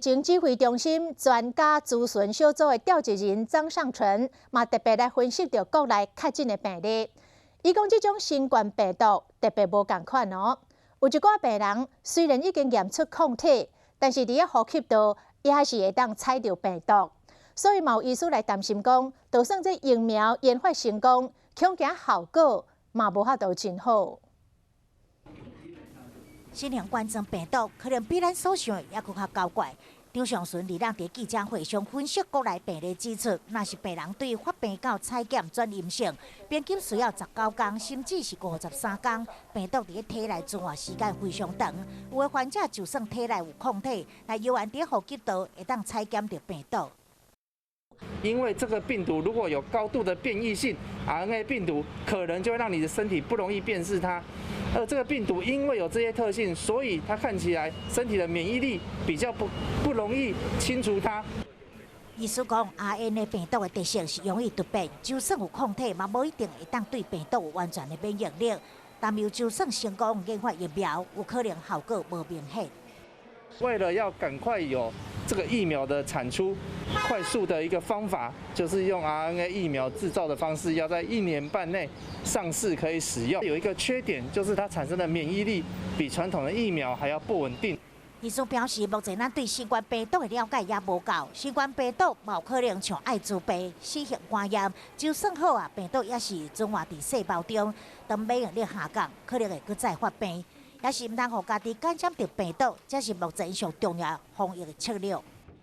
情指揮中心專家諮詢小組的召集人張上淳嘛特別來分析著國內確診的病例。伊講這種新冠病毒特別無仝款哦，有一寡病人雖然已經驗出抗體，但是佇咧呼吸道也還是會當採著病毒，所以嘛有醫師來擔心講，就算這疫苗研發成功，恐驚效果嘛無法度真好。新型冠狀病毒可能比咱所想的猶閣較狡怪。張上淳二日佇記者會上分析國內病例指出，若是病人對發病到採檢轉陰性，平均需要19天，甚至是53天，病毒佇咧體內存活時間非常長。有的患者就算體內有抗體，但猶原佇呼吸道會當採檢著病毒。因為這個病毒如果有高度的變異性，RNA 病毒可能就會讓你的身體不容易辨識它。而這個病毒因為有這些特性，所以它看起來身體的免疫力比較不容易清除它。醫師講，RNA 病毒的特性是容易突變，就算有抗體，嘛無一定會當對病毒有完全的免疫力。但又就算成功研發疫苗，有可能效果無明顯。為了要趕快有這個疫苗的產出，快速的一個方法，就是用 RNA 疫苗製造的方式，要在一年半內上市可以使用。有一個缺點，就是它產生的免疫力比傳統的疫苗還要不穩定。醫師表示，目前咱對新冠病毒的了解也無夠，新冠病毒嘛有可能像愛滋病、C 型肝炎，就算好啊，病毒也是存活佇細胞中，當免疫力下降，可能會閣再發病。也是毋通予家己感染著病毒，這是目前上重要防疫的策略。